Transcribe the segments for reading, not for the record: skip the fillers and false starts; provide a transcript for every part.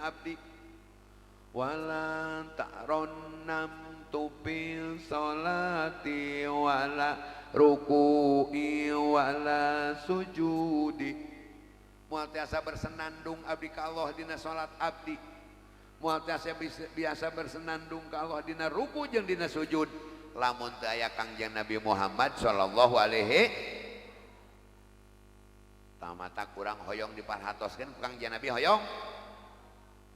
jisimna abdi wala ta'ronnam tubil salati wala ruku'i wala sujudi moal tiasa bersenandung abdi ka Allah dina salat abdi moal tiasa biasa bersenandung ka Allah dina ruku jeung dina sujud lamun teu aya Kangjeng Nabi Muhammad sallallahu alaihi tamata kurang hoyong diparhatoskeun ku Kangjeng Nabi hoyong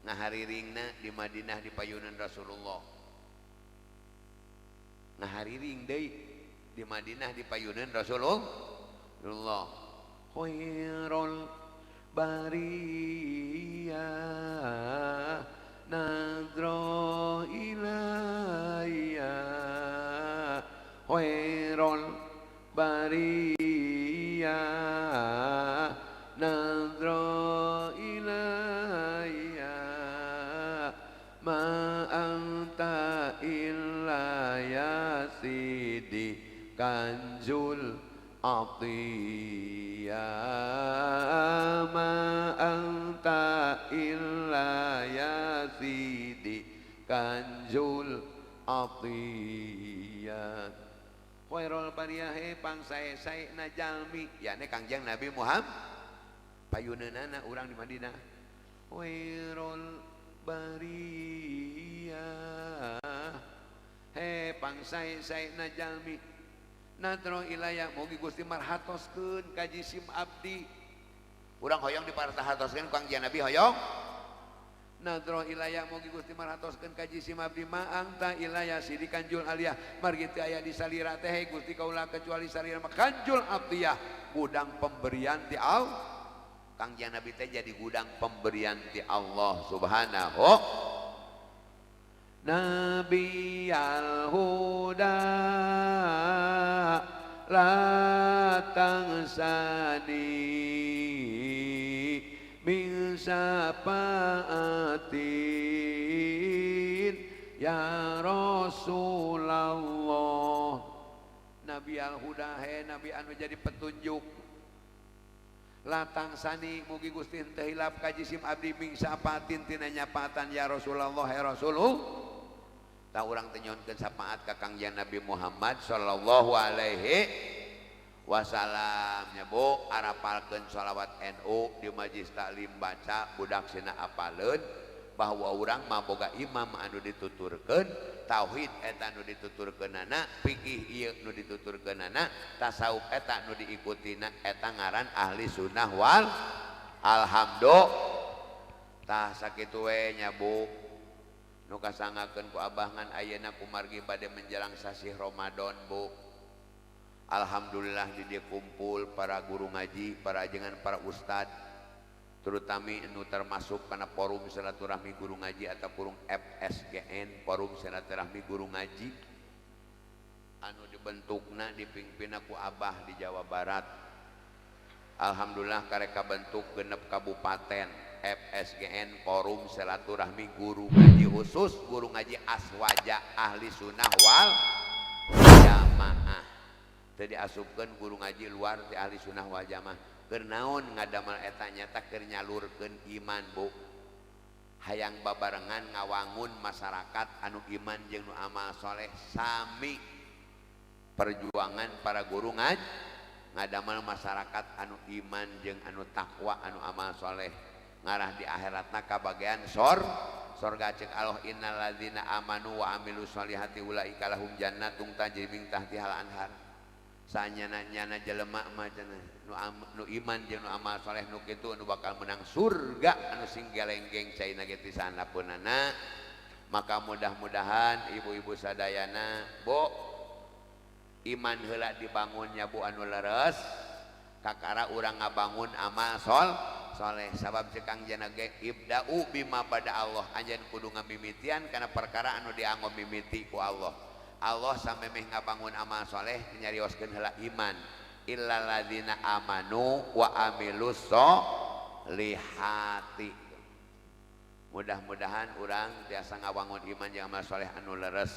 ngahariringna di Madinah di payunan Rasulullah ngahariring deui di Madinah di payunan Rasulullah khairul bariyah nadro ilayya khairul bariyah nadro ilayya ma anta illa ya sidi kanzul atiyah ma anta illa ya sidi kanzul atiyah khairul bariyah pangsae-sae na jalmi yakni Kangjeng Nabi Muhammad payuneunana urang di Madinah khairul bariyah he pangsae-sae na jalmi nadro ilaya mugi Gusti marhatoskeun ka jisim abdi urang hoyong diparhatoskeun ku Kangjeng Nabi hoyong nadro ilaya mugi Gusti marhatoskeun ka jisim abdi ma anta ilaya sidi kanjul aliyah margi teu aya di salira teh Gusti kaula kecuali salira mah kanjul abdiyah gudang pemberian ti Allah Kangjeng Nabi teh jadi gudang pemberian ti Allah subhanahu Nabi al-Huda la tangsani min syafaatin ya Rasulullah Nabi al-Huda he Nabi anu jadi petunjuk latang sani mugi Gusti henteu hilap ka jisim abdi ming syafatin tina nyapaatan ya Rasulullah ya Rasulullah tah urang teh nyonkeun syafaat ka Kangjeng Nabi Muhammad sallallahu alaihi wasallam nya Bu arapalkeun shalawat NU di majlis taklim baca budak sina apaleun bahwa urang mah boga imam anu dituturkeun tauhid eta nu dituturkeunana fikih ieu nu dituturkeunana tasawuf eta nu diikutina eta ngaran ahli sunnah wal alhamdulillah tah sakitu we nya Bu nu kasangakeun ku abah ngan ayeuna kumargi bade menjelang sasih Ramadan Bu alhamdulillah di dieu kumpul para guru ngaji para ajengan para ustad terutama nu termasuk karena forum silaturahmi guru ngaji atau forum FSGN forum silaturahmi guru ngaji anu dibentukna dipimpin ku abah di Jawa Barat alhamdulillah kareka bentuk genep kabupaten FSGN forum silaturahmi guru ngaji khusus guru ngaji aswaja ahli sunnah wal jamaah teu diasupkeun guru ngaji luar ti ahli sunnah wal jamaah keur naon ngadamel eta nyata keur nyalurkeun iman Bu hayang babarengan ngawangun masyarakat anu iman jeung nu amal soleh sami perjuangan para guru ngaji ngadamel masyarakat anu iman jeung anu takwa anu amal soleh ngarah di akhiratna kabagean sorga cek Allah innal ladzina amanu wa amilus solihati ulaika lahum jannatun tajri min tahtihal anhar sanyana-nyana jelema mah cenah nu iman jeung nu amal soleh nu kitu nu bakal menang surga anu sing gelenggeng caina ge ti sanapeunana maka mudah-mudahan ibu-ibu sadayana Bu iman heula dibangunnya Bu anu leres kakara urang ngabangun amal soleh sabab cek Kangjeng ge ibda'u bima bada Allah anjeun kudu ngamimitian kana perkara anu dianggo mimiti ku Allah Allah samemeh ngabangun amal soleh nyarioskeun heula iman illal ladzina amanu wa amilus solihati mudah-mudahan urang tiasa ngabangun iman jeung amal soleh anu leres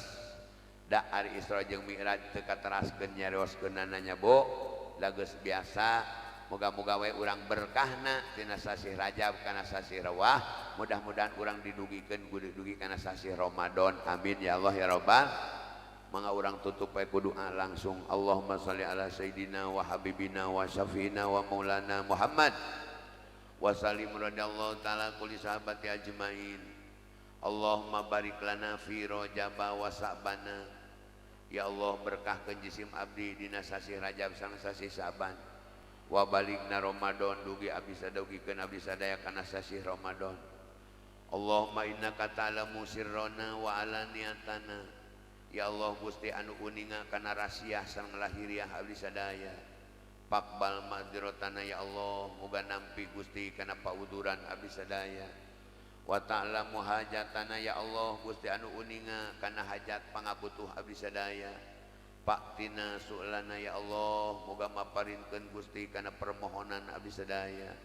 da ari Isra jeung Mi'raj teu kateraskeun nyarioskeunana nya Bu da geus biasa Moga-moga we urang berkahna tina sasih Rajab kana sasih Rewah, mudah-mudahan urang didugikeun dugi kana sasih Ramadan. Amin ya Allah ya Rabbal. Mangga urang tutup we ku doa langsung. Allahumma shalli ala sayidina wa habibina wa syafiina wa maulana Muhammad wa sallim radhiyallahu ta'ala kulli sahabati ajmain. Allahumma barik lana fi Rajaba wa Sa'bana. Ya Allah berkahkeun jisim abdi dina sasih Rajab sareng sasih Sa'ban. Wa baligna Ramadan dugi abdi sadugikeun abdi sadaya kana sasih Ramadan. Allahumma innaka ta'lamu sirrana wa alaniyatana. Ya Allah Gusti anu uninga kana rasiah sareng lahiriah abdi sadaya. Pakbal madzirotana ya Allah muga nampi Gusti kana pauduran abdi sadaya. Wa ta'lamu hajatana ya Allah Gusti anu uninga kana hajat pangabutuh abdi sadaya. Paktina su'lana ya Allah muga maparinkeun Gusti kana permohonan abdi sadaya.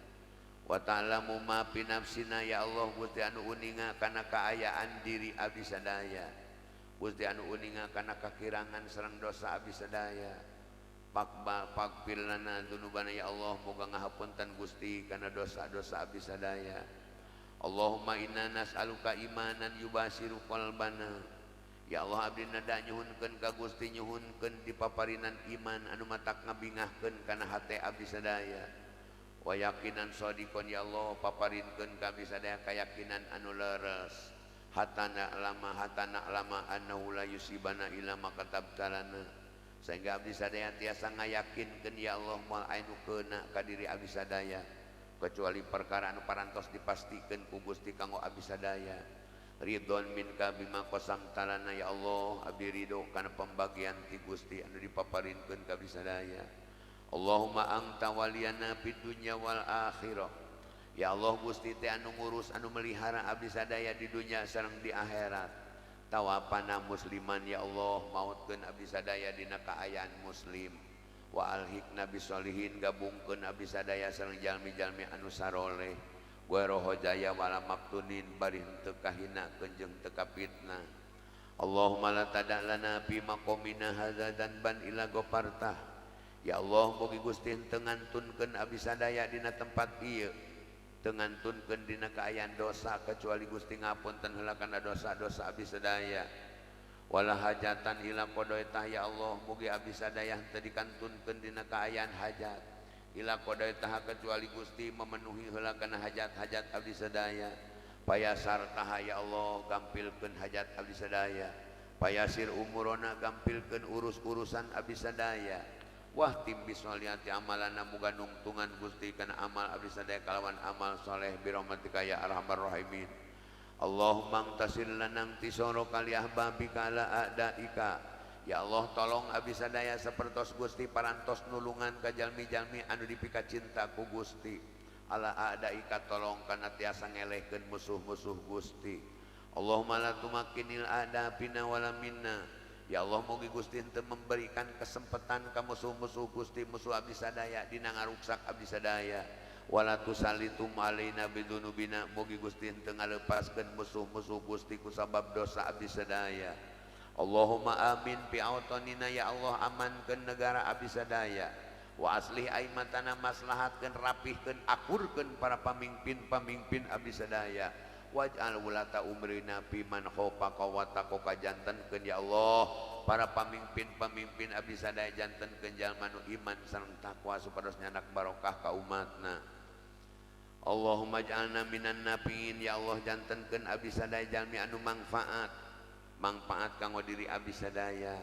Wa ta'lamu ma fi nafsina ya Allah Gusti anu uninga kana kaayaan diri abdi sadaya. Gusti anu uninga kana kakirangan sareng dosa abdi sadaya. Pakbal lana dzunubana ya Allah muga ngahapunten Gusti kana dosa-dosa abdi sadaya. Allahumma inna nas'aluka imanan yubashiru qalbana. Ya Allah abdi nada nyuhunkeun ka Gusti nyuhunkeun dipaparinan iman anu matak ngabingahkeun kana hate abdi sadaya. Wa yaqinan shadiqon ya Allah paparinkeun ka abdi sadaya kayakinan anu leres. Hatta na'lama annahu la yusibana illa ma katabtalana. Sehingga abdi sadaya tiasa ngayakinkeun ya Allah moal anu keuna ka diri abdi sadaya kecuali perkara anu parantos dipastikeun ku Gusti kanggo abdi sadaya. Ridhon minka bima qasamtalana ya Allah abdi ridho kana pembagian ti Gusti anu dipaparinkeun ka abdi sadaya. Allahumma anta waliyana fid dunya wal akhirah. Ya Allah Gusti teh anu ngurus anu melihara abdi sadaya di dunya sareng di akhirat. Tawafana musliman ya Allah mautkeun abdi sadaya dina kaayaan muslim. Wa alhiqna bisolihin gabungkeun abdi sadaya sareng jalmi-jalmi anu saroleh. Wa roho jaya wala maftunin bari henteu kahinakeun jeung teu kapitnah. Allahumma la tada' lana fi maqamina hadza dzanban illa ghafartah. Ya Allah mugi Gusti henteu ngantunkeun abdi sadaya dina tempat ieu. Teu ngantunkeun dina kaayaan dosa kecuali Gusti ngapunten heula kana dosa-dosa abdi sadaya. Wala hajatan ila qadaitah ya Allah mugi abdi sadaya henteu dikantunkeun dina kaayaan hajat ila qadaitah kecuali Gusti memenuhi heula kana hajat-hajat abdi sadaya. Payasartah ya Allah gampilkeun hajat abdi sadaya. Payasir umurona gampilkeun urus-urusan abdi sadaya. Wah tim bisoliati amalana muga nungtungan Gusti kana amal abdi sadaya kalawan amal soleh birahmatika ya arhamar rahimin. Allahumma angtasir lana intisara kali ahbabika ala a'daika. Ya Allah tolong abdi sadaya sapertos Gusti parantos nulungan ka jalmi-jalmi anu dipika cinta ku Gusti. Ala a'daika tolong kana tiasa ngelehkeun musuh-musuh Gusti. Allahumma la tumakkinil a'da bina wala minna. Ya Allah mugi Gusti henteu memberikan kesempatan ka musuh-musuh Gusti musuh abdi sadaya dina ngaruksak abdi sadaya. Wala tusalitum alaina bidunubina mugi Gusti henteu ngalepaskeun musuh-musuh Gusti ku sabab dosa abdi sadaya. Allahumma amin fi autonina ya Allah amankeun negara abdi sadaya. Wa aslih aimatana maslahatkeun rapihkeun akurkeun para pamimpin-pamimpin abdi sadaya. Waj'al wulata umrina fi man khafaka wa taqaka jantenkeun ya Allah para pamimpin-pamimpin abdi sadaya jantenkeun jalma nu iman sareng takwa supados nyanak barokah ka umatna. Allahumma ij'alna minan nabiin ya Allah jantenkeun abdi sadaya jalmi anu mangfaat, mangfaat kanggo diri abdi sadaya,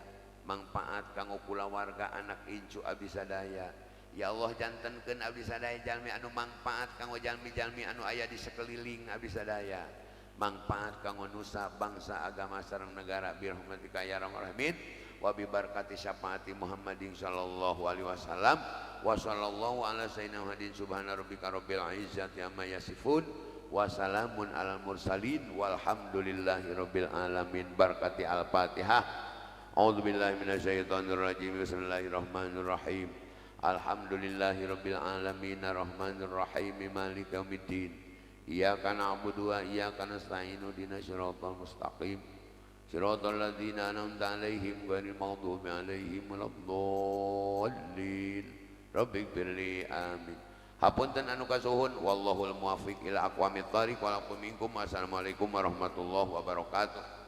mangfaat kanggo kulawarga anak incu abdi sadaya. Ya Allah jantenkeun abdi sadaya jalmi anu mangfaat kanggo jalmi-jalmi anu aya di sekeliling abdi sadaya, mangfaat kanggo nusa bangsa agama sareng negara birahmatika ya arhamar rahimin. Wa bi barakati syafaati Muhammadin sallallahu alaihi wasallam wa sallallahu ala sayyidina Muhammadin subhana rabbika rabbil izzati amma yasifun wa salamun alal mursalin walhamdulillahi rabbil alamin. Barakati al-Fatihah. A'udzubillahi minasyaitonir rajim. Bismillahirrahmanirrahim. Alhamdulillahi rabbil alamin arrahmanir rahim maliki yaumiddin. Iyyaka na'budu wa iyyaka nasta'in ihdinas siratal mustaqim siratal ladzina an'amta 'alaihim ghairil maghdubi 'alaihim waladdallin. Rabbighfirli amin. Hapunten anu kasuhun, wallahul muwaffiq ila aqwamit thariq wa lakum minkum. Wassalamualaikum warahmatullahi wabarakatuh.